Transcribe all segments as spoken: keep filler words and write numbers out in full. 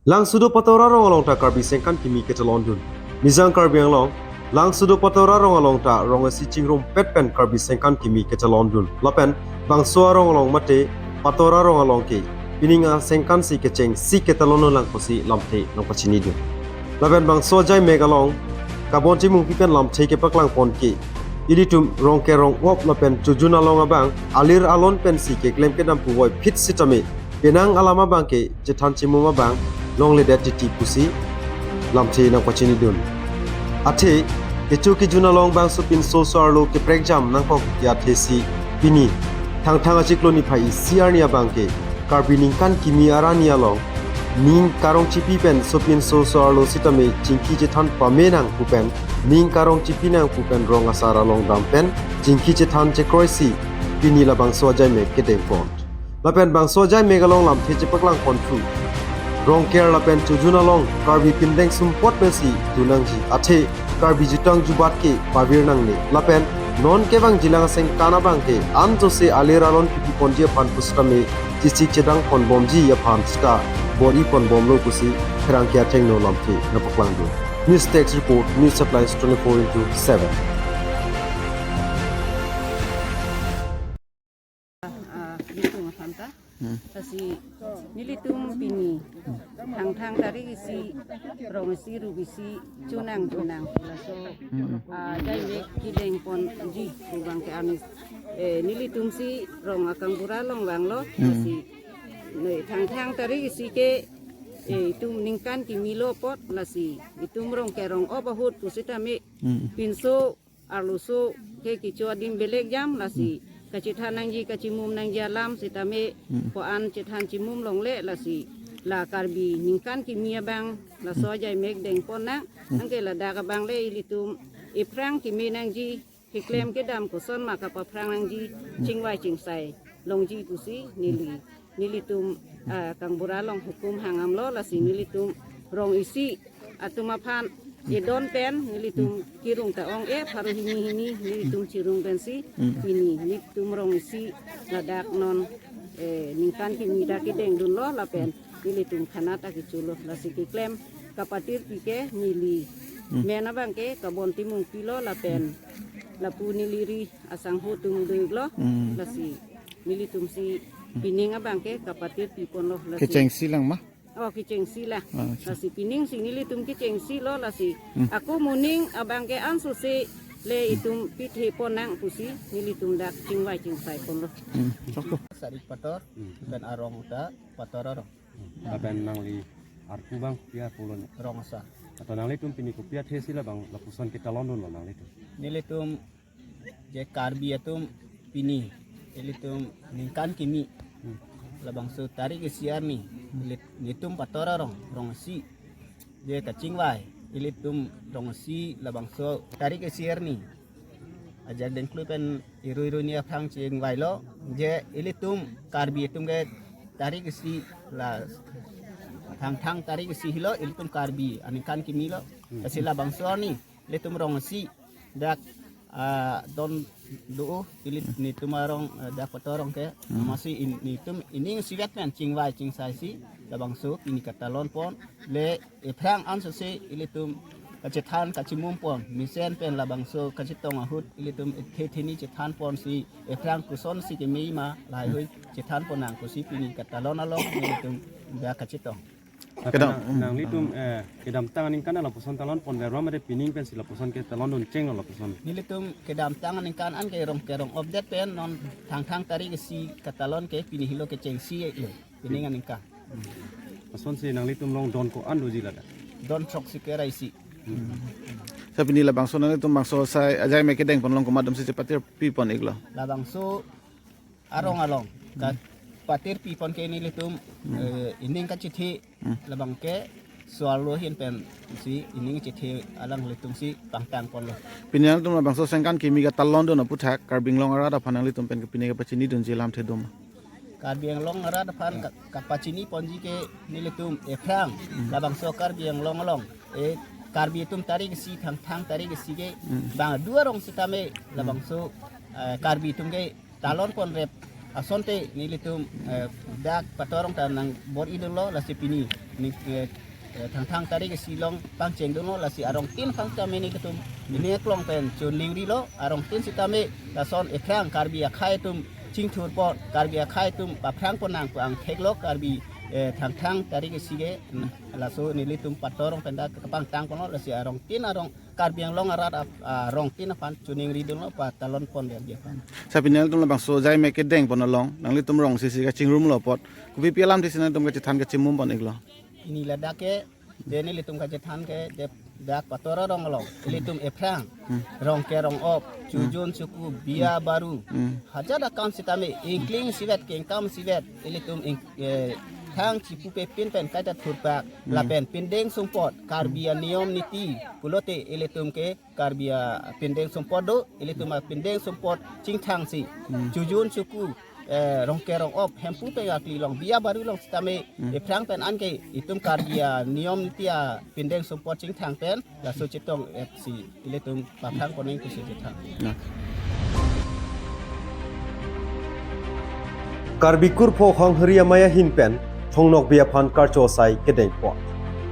Langsudo Pator arong along ta Karbi Sengkan Kimi ketalondun. Nijang Karbi Anglong, Langsudo Pator arong along ta rong isi chingrumpet pen Karbi Sengkan Kimi ketalondun. Lapen bangso arong along mate Pator arong along ke pining asengkan si kechengsi ketalondun lang pusi lamthe nangpachinidun. Lapen bangso ajaimek along Kabon Timungpi pen lamthe kepaklangpon ke, ilitum Rongker rong-op lapen Chojun along abang alir alon pensi keklem kedam puvoiphit sitame penang alam abang ke chethan chimum abang longledet titi pusi lamthe nangpachinidun. Athe kecho kejun along bangso pinso so-arlo keprekjam nangkok ke athe si pini Thangthang achiklo niphai isi arni abang ke Karbi Ningkan Kimi arni along ning karong chipi pen sopinso so-arlo sitame chingki chethan pame nang pu pen ning karong chipi nang pu pen rong asar along dam pen chingki chethan chekroisi pini labangso ajaimek kedengpon. Lapen bangso ajaimek along lamthe chepaklangpon thu Rongker lapen Chojun along Karbi pindeng sumpot pensi dunangji athe Karbi jutang jubat ke pavir nangne. Lapen non kevang jilang asengkan abang ke anjose alir alon pipi ponji aphan pusitame chesik chedang ponbomji aphan sita bor-i ponbomlo pusi pherangke athengno lamthe nangpaklangdun. News Desk Report, News Headlines twenty-four into seven. Ah, Bitung aphan ta. Hmm. Lasi nelitum pini Thangthang tarik isi, rong isi, rup isi, chunang chunang. Laso, hmm, ah, ajaimek kedengponji pu abang ke amis. Eh, nelitum si rong Akangbura along vanglo. Hmm. Lasi ne Thangthang tarik isi ke, eh, itum Ningkan Kimi lo apot, lasi itum Rongker rong-op ahut pusitame, hmm, pinso arloso ke kecho adim belek jam, lasi, hmm, kachethan nangji kachimum nangji alam sitame, hmm, ko-an chethan chimum longle, lasi la Karbi Ningkan Kimi abang laso, hmm, ajaimek dengpon nang, hmm, anke ladak abang le ilitum ephrang keme nangji, keklem kedam koson ma kapaphrang nangji, hmm, chingvai chingsai longji pusi neli nelitum, ah, Akangbura along hukum hangam lo, lasi nelitum rong isi atum aphan edon pen nelitum kirung ta ong-e pharo hini hini nelitum chirung pensi, hmm, pini nelitum rong isi ladak non, eh, Ningkan Kimi ta kedengdun lo lapen nelitum khana ta kecho lo, lasi keklem kapatirpi ke neli, hmm, men abang ke Kabon Timungpi lo lapen lapu neli ri asangho atum do-ik lo, hmm, lasi nelitum si pining abang ke kapatirpi ponlo, lasi. Kechengsi lang ma? Oh, kechengsi lang. Ah, acha. Lasi pining si nelitum kechengsi lo, lasi. Hmm. Ako moning abang ke ansose le itum pithe pon nang pusi nelitum dak chingvai chingsai ponlo. Hmm. Choklo. Sarik Pator, hmm, pen arong ta Pator arong. Lapen nangli arpu abang pia pulo ne? Rong asar. Atau nanglitum pini kopi athe si labang lapuson ketalondun lo nanglitum? Nelitum je Karbi atum pini, ilitum Ningkan Kimi, hmm, labangso tarik isi arni, ilit-, nelitum Pator arong, rong isi, je kachingvai, ilitum rong isi labangso tarik isi arni ajak dengklui pen iru iru ni aphrang chingvai lo, je ilitum Karbi atum ke tarik isi la Thangthang tarik isi helo, ilitum Karbi aningkan kimi lo. Lasi labangso arni ilitum rong isi dak, ah, don do-o, ili nelitum arong, ah, dak Pator arong ke, hmm, amatsi in, nelitum ining isivet pen chingvai chingsai si labangso pini katalon pon, le ephrang ansose ilitum kachethan kachimum pon, mesen pen labangso kachetong ahut ilitum ethe theni chethan ponsi ephrang koson si keme ma lahaihui chethan pon nang pusi pini katalon along ilitum dak kachetong. Kedam, kedam, nang, hmm, nanglitum, eh, kedamtang aningkan lapuson talon pon verwa mate pining pensi lapuson ketalondun chenglo lapuson? Nelitum kedamtang aningkan an ke rong kerong update pen non Thangthang tarik isi katalon ke pini helo kechengsi lo. Pining aningkan. Lasonsi nanglitum along don ko-an doji ladak? Don throksi kera isi. Hmm. Sa pini labangso nanglitum bangso asai ajaimek kedeng pon along komat damsi chepatirpi pon-iklo? Labangso arong along kapatirpi pon ke nelitum, hmm, eh, ining kachethe, hmm, labang ke so-arlo ahin pensi ining chethe alang ilitum si pangtang ponlo. Pini nanglitum labangso sengkan kimi katalondun aputhak Karbi Anglong arat aphan nanglitum pen ke pini kapachinidunji alamthe doma? Karbi Anglong arat aphan ka-, kapachini ponji ke nelitum ephrang, hmm, labangso Karbi Anglong along, eh, Karbi atum tarik isi Thangthang tarik isi ke, hmm, bang dua rong sitame, hmm, labangso, eh, Karbi atum ke talon pon rep Asonte nelitum, eh, dak Pator arong ta nangbor-idunlo, lasi pini ni, eh, eh, Thangthang tarik isi along pangchengdunlo, lasi arongtin aphan tame nelitum ini aklong pen choningrilo, arongtin sitame lason ephrang Karbi akhei atum chingthur apot, Karbi akhei atum paphrang pon nang pu angthek lo, Karbi, eh, Thangthang tarik isi ke, mm, laso nelitum Pator arong pen dak kapangtang ponlo, lasi arongtin arong Karbi Anglong arat ap-, arongtin aphan choningridunlo, patalon ponverji aphan. Sa pini nelitum labangso ajaimek kedeng pon along, nanglitum rong isi isi kachingrumlo apot, kopi pi alam tisi nangtum kachethan kachimum pon-iklo? Pini ladak ke, je nelitum kachethan ke, je dak Pator arong along, ilitum ephrang, Hmm. Rongker Rong-op, Hmm. Chojun Choku, Biya Baru, Hmm. hajat akam sitame, ingkling isivet, kengkam isivet, ilitum ing-, eh, thang chipupe pin pen kaita thurpak, Hmm. lapen pindeng sumpot, Karbi aniyom niti, pulote ilitum ke Karbi apindeng sumpot do, ilitum apindeng sumpot chingthangsi. Hmm. Chojun Choku, eh, Rongker Rong-op, Hemphu pen akli along, Biya Baru along sitame, Hmm. ephrang pen anke itum Karbi aniyom niti apindeng sumpot chingthang pen, laso chetong-etsi ilitum paphrang pon nang pusi chethan. Nah. Karbi kurpho Honghari Amei ahin pen Thong Nokbe aphan karcho asai kedeng pon.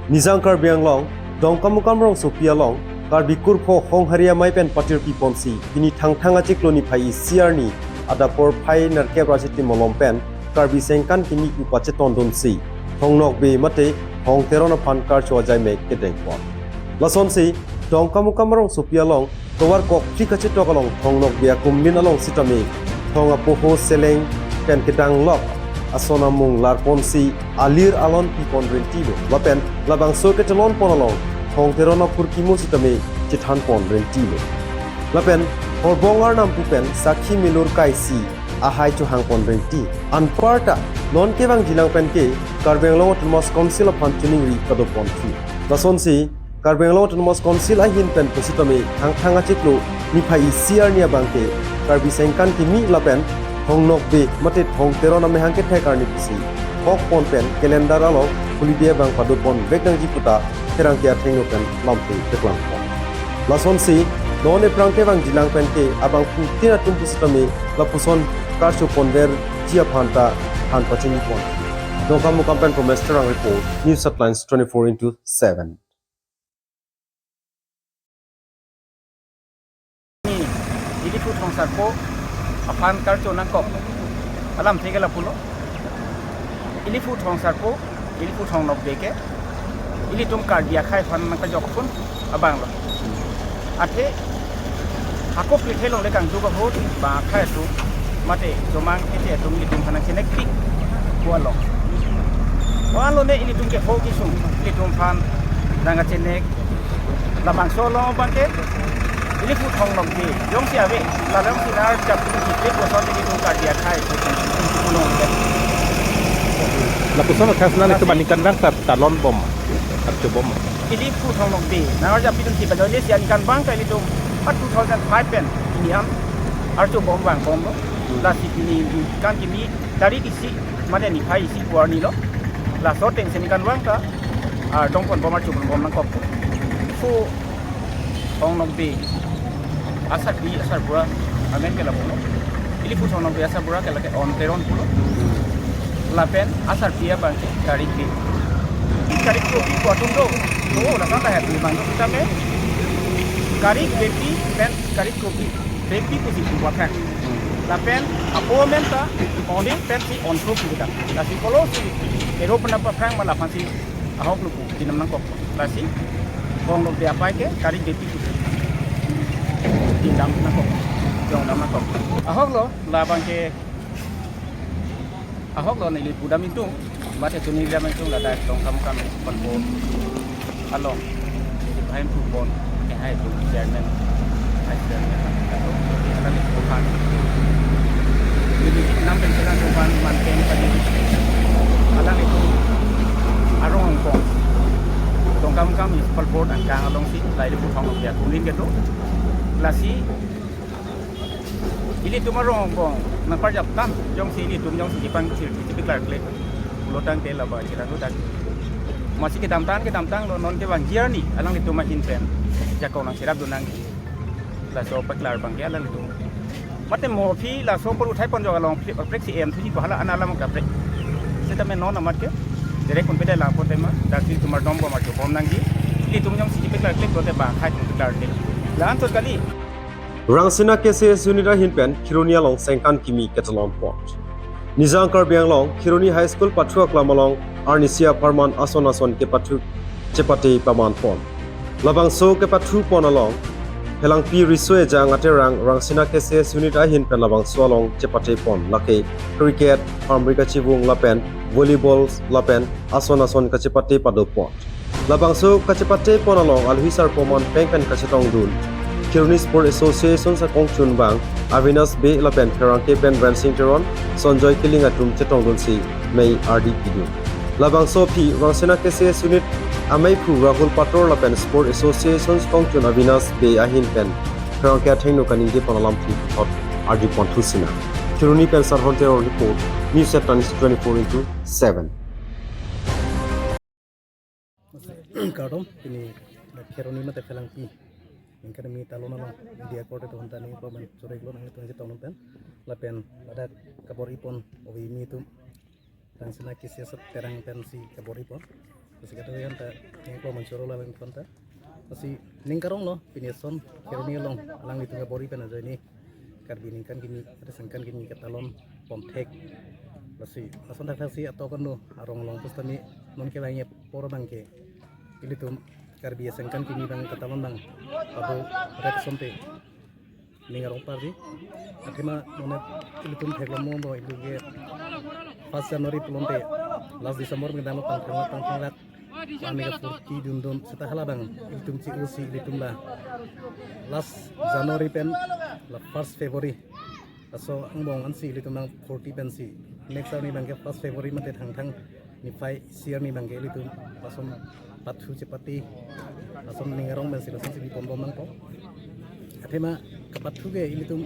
Nijang Karbi Anglong, Dongkamukam rongsopi along, Karbi kurpho Honghari Amei pen patirpi ponsi, pini Thangthang achiklo niphai isi arni, adap porphai nerkep ra chitim malom pen, Karbi sengkan kimi pu pachetondunsi, Thong Nokbe mate Thong Teron aphan karcho ajaimek kedeng pon. Lasonsi, Dongkamukam rongsopi along, tovar kokphli kachetok along Thong Nokbe akumlin along sitame, thong apoho seleng pen kedanglok ason amung larponsi alir alon pipon rentilo. Lapen labangso kachelon pon along Thong Teron aphurkimo sitame chethan pon rentilo. Lapen horbong arnam pu pen sakhi milur kaisi ahai chohang pon renti. Anparta non kevangjilang pen ke Karbi Anglong Autonomous Council aphan choningri pado ponthu. Lasonsi Karbi Anglong Autonomous Council ahin pen pusitame Thangthang achiklo niphai isi arni abang ke Karbi sengkan kimi lapen Thong Nokbe mate Thong Teron amahang kethek arni pusi hok pon pen calendar along holiday abang pado ponvek nangji puta pherangke athengno pen lamthe paklang pon. Lasonsi non ephrang kevangjilang pen ke abangphutin atum pusitame lapuson karcho ponverji aphan ta than pachini pon. Dongkamukam pen Promes Terang report, News Headlines twenty-four into seven. Iliphu Thong Sarpo aphan karcho nangkok alamthe ke lapulo. Iliphu Thong Sarpo, Iliphu Thong Nokbe ke ilitum Karbi akhei aphan nangkajok phun abanglo. Athe hako pirthe along le kangduk ahut bang akhei atum mate chomang kete atum ilitum aphan nangchenekpik pu along. Pu along ne ilitum ke ho kisung ilitum aphan nangkachenek. Labangso along abang ke Iliphu Thong Nokbe jongsi ave, la jongsi nangarjap ilitum kikle puson ilitum Karbi akhei pu along ke. Lapuson akhei ason nelitum aningkanvang ta talon bom, archo bom. Iliphu Thong Nokbe nangarjap ilitum si bajole si aningkanvang ta ilitum at two thousand five pen pini an archo bom vangbomlo. Lasi pini kan kimi tarik isi mane niphai isi pu arni lo. Laso atengsi aningkanvang ta ardom ponbom archo ponbom nangkok. Fu Thong Nokbe asarpi asarbura amen ke lapulo. Iliphu Thong Nokbe asarbura ke lake Thong Teron pulo. Lapen asarpi abang ke Karik Bey. Karik Kropi pu atum do. Oh, lason ta hep bang do kita me. Karik Beypi pen Karik Kropi. Beypi pusi pu aphrang. Lapen apo amen ta Thong Teron pensi Thong Kropi kita. Lasi kolo si ero penapa aphrang ma laphansi ahok lupu dinam nangkok. Lasi Thong Nokbe apai ke Karik Beypi. Dinam nangkok. Jongdam nangkok. Ahok lo, labang ke ahok lo neli pudam intung. Mate choningridam intung ladak Dongkamukam Municipal Board along. Hai pupon, eh, hai pu chairman, vice chairman. Alanglitum aphan. Neli nang pen selang tupan manten padi. Alanglitum arong angkong. Dongkamukam Municipal Board angkang alongsi, lahai Iliphu Thong Nokbe akumlin kedo. Lasi, ilitum arong angbong nangparjap tang, jongsi ilitum jongsi kipang sir, si paklar kle. Pulo tangte laba chira do dak. Masi kedamtang, kedamtanglo, non kevangji arni alanglitum ahin pen jakong nangcherapdun nangji. Laso paklar abang ke alanglitum Mate mo aphi laso apor uthai pon jok along pre-, prek si em thuji ko hala ana alam kaprek. Seta me non amat ke. Direct pon pede la pon tema. Dak si tumar dom bom arjo bom nangji. Ilitum jongsi chipek la klek lote ba khai tum klar de. La-an chot kali. Rangsina K C S unit ahin pen Kheroni along sengkan kimi ketalon pon. Nijang Karbi Anglong, Kheroni High School pathu aklam along arnisi apharman ason ason kepathu chepate paman pon. Labangso kepathu pon along, Phelangpi Riso Ejang aterang Rangsina K C S unit ahin pen labangso along chepate pon, lake cricket, harmri kachivung lapen volleyball lapen ason ason kachepate pado pon. Labangso kachepate pon along alhi sarpo aman peng pen kachetongdun Kheroni Sport Association akongchun abang Avinash Bey lapen pherangke pen Rensing Teron, Sonjoy Killing atum chetongdunsi mei ardi pidun. Labangso aphi Rangsina K C S unit ameiphu Rahul Pator lapen Sport Association kongchun Avinash Bey ahin pen pherangke athengno kaningje pon alam thu thot ardi pon thu sina. Kheroni pen Sarhon Teron report, News at Times twenty-four into seven. Kardom, pini dak Kheroni mate Phelangpi ningkan kimi talon along media court atum aphan ta ningkan paman chorek lo nangtum chetongdun pen. Lapen ladak kabor-i pon ove kimi atum Rangsina K C S aterang pensi kabor-i pon. Lasi kadokave aphanta ningkan paman choro lalang aphanta. Lasi ning karong lo, pini ason Kheroni along alanglitum kabor-i pen ajoine Karbi ningkan kimi, ate sengkan kimi ketalon pon thek. Lasi lason thakthak si atok anlo arong along pusitame non kevangji apor abangke ilitum Karbi asengkan kimi abang ketalon abang pado rek asonte ning arong parji. Athema non ilitum theklong mo do, ilitum ke first January pulote last December pen danglo pangthang pangthang lak. Kami ke forty dundun, seta hala abang ilitum chi-o si ilitum la last January pen la first February. Laso angbong ansi ilitum abang forty pensi next arni abangke first February mate Thangthang niphai isi arni abangke ilitum lason pathu chepate lason ning arong pensi lasonsi bi pon bom nangpo. Athema kapathu ke ilitum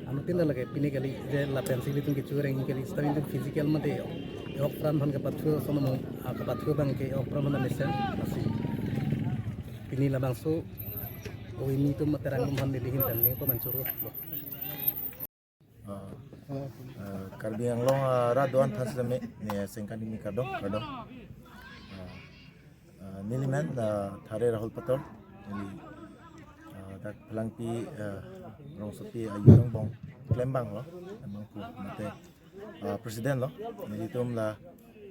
anuttin ta lake pine kali, je lapensi ilitum kecho areng kali, seta ilitum physical mate e-ok apran aphan kapathu ason mo, ah, kapathu abangke e-ok apran aphan mesen. Lasi pini labangso ove kimi atum aterang atum aphan neli ahin pen ningkan paman choro. Ah, ah, Karbi Anglong, ah, rat do-an aphan sitame ne sengkan kimi kardom, kardom. Ah, ah, neli men, ah, Thare Rahul Pator, neli, ah, dak Phelangpi, ah, rongsopi ayu angbong klembang lo, angbong pu mate, ah, president lo, nelitum la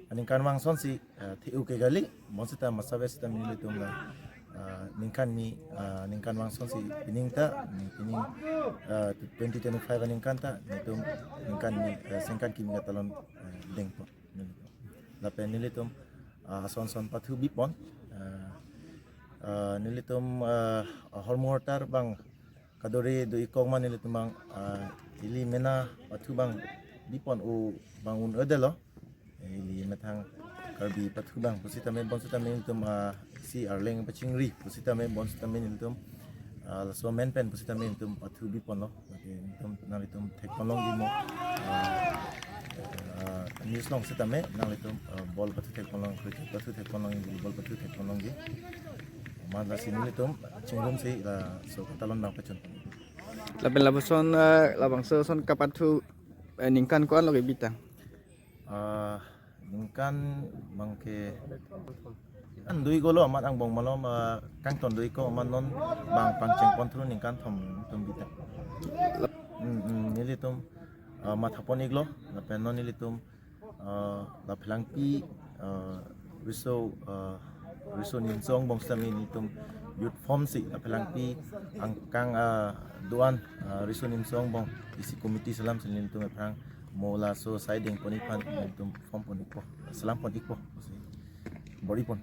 aningkan vang asonsi, ah, the-u ke kali, bonsita masave sita nelitum la, ah, ningkan kimi, ah, ningkan vang asonsi pining ta, pining, ah, twenty twenty-five aningkan ta, nelitum ningkan kimi, ah, sengkan kimi ketalon, ah, dengpo. Lapen nelitum, ah, ason ason pathu bipon, ah, ah, nelitum, ah, hormu hortar abang kadore do-ik kok ma nelitum abang, ah, ili mena pathu abang bipon o abang un-edetlo. Eh, ili methang Karbi pathu abang pusitame bonsitame nelitum, ah, isi arleng pachingri pusitame bonsitame nelitum, ah, laso amen pen pusitame nelitum pathu biponlo. Oke, nelitum nanglitum thek ponlongji mo, ah, ah, news along sitame nanglitum, ah, ball pathu thek ponlong, cricket pathu thek ponlong, volleyball pathu thek ponlongji. Amat lasi nelitum chingrumsi laso ketalon abang pachun. Lapen lapuson, eh, labangso ason kapathu, eh, ningkan ko-an lo kebitang? Ah, ningkan abangke an do-iklo amat angbong malom, ah, kangton do-ik ko amat non abang pangcheng pon thuru ningkan thom atum bitang. Hmm, hmm, nelitum, ah, matha pon-iklo, lapen non nelitum, ah, la Phelangpi, ah, Riso, ah, Riso Nimso angbong sitame nelitum youth form si la Phelangpi angkang, ah, do-an, ah, Riso Nimso angbong isi committee selam si nelitum aphrang mo laso asai deng pon-ik aphan nelitum form pon-ikpo, selam pon-ikpo, si bor-i pon.